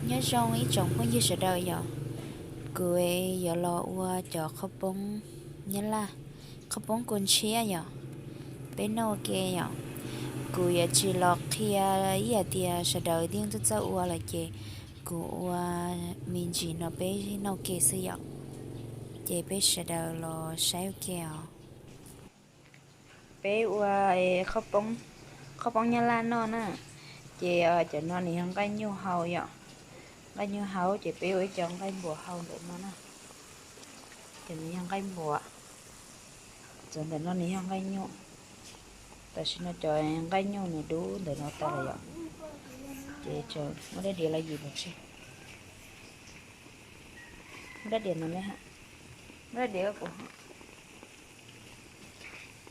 Nyob zoo ib tsoom phooj ywg sawv daws yom, kuv yuav los ua cov qhaub poob nyab laj, qhaub poob kua ntshiab yom, peb noj ua ke yom. Kuv yuav tsis los qhia ib yam tias sawv daws yeej txawj txawj ua lawm ces kuv ua me ntsis no peb noj ua ke xwb yom. Ces peb sawv daws los saib ua ke os. Peb ua qhaub poob nyab laj noj na, ces cov no nws yog nqaij nyuj hau yom, nqaij nyuj hau ces peb ua ib co nqaij npuas hau ntawm no na, ces nws yog nqaij npuas, cov ntawm no nws yog nqaij nyuj, tam sim no cov nqaij nyuj nws dub ntawm no tas lawm yom, ces tseem muab dab diav los yim pov tseg, muab dab diav no, muab dab diav kuv,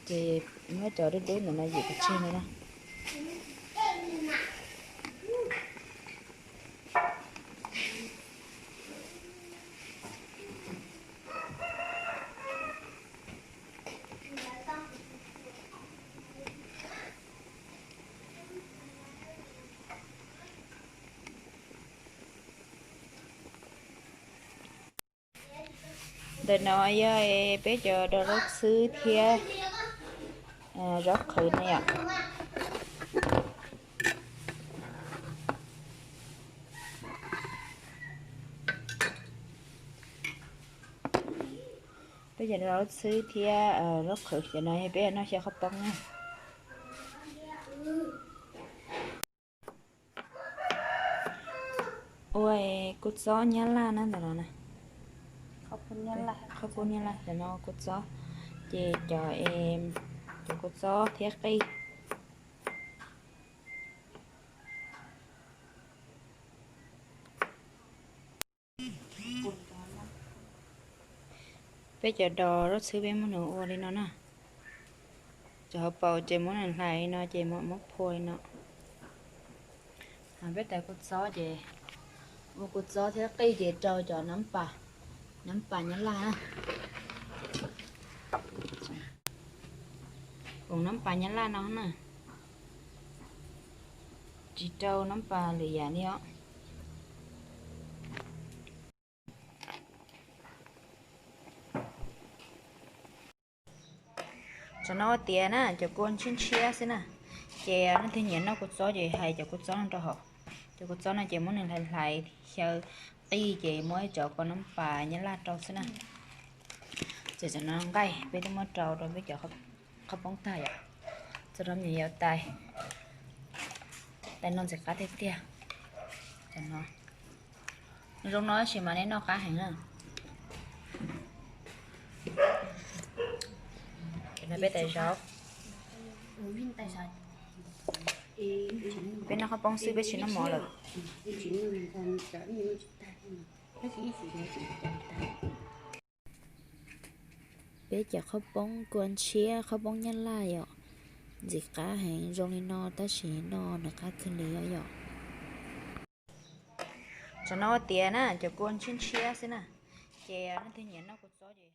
ces muab cov dub dub ntawm no yim pov tseg no na. Ntawm no yog peb cov dos zaub txhwb thiab zaub qhwv na yom. Peb cov dos zaub txhwb thiab zaub qhwv, cov no yog peb noj xyaw qhaub poob na. Ua kua txob nyab laj na ntawm no na. Qhaub poob nyab laj ntawm no kua txob, ces cov, cov kua txob thiab qij. Peb cov dos zaub txhwb peb muab nws ua li no na. Cov hauv paus ces muab nws hlais li no ces muab phua li no. Peb tais kua txob ces ua kua txob thiab qij ces rau cov nab pas nyab laj na. Koom nab pas nyab laj no na, tsis rau nab pas lwm yam li os. Cov no ua tiav na, cov kua ntshiab ntshiab xwb na. Ces leej twg nyiam noj kua txob ces hais cov kua txob no rau hauv. Cov kua txob no ces muab nws hlais hlais xyaw qij ces muab cov kua nab pas nyab laj rau xwb na. Ces cov no nqaij peb twb muab rau rau peb cov qhaub poob tag yom. Txog rau me nyuam yaus tais, tais no ntxim qab tiag tiag. Cov no zoo no tab sis mas neb noj qab heev na. Cov no peb tais zaub. Peb noj qhaub poob xwb peb tsis noj mov lawm. Peb cov qhaub poob kua ntshiab qhaub poob nyab laj yom, ntxim qab heev zoo li no tab sis noj nws qab kawg li os yom. Cov no ua tiav na, cov kua ntshiab ntshiab xwb na. Ces leej twg nyiam noj kua txob ces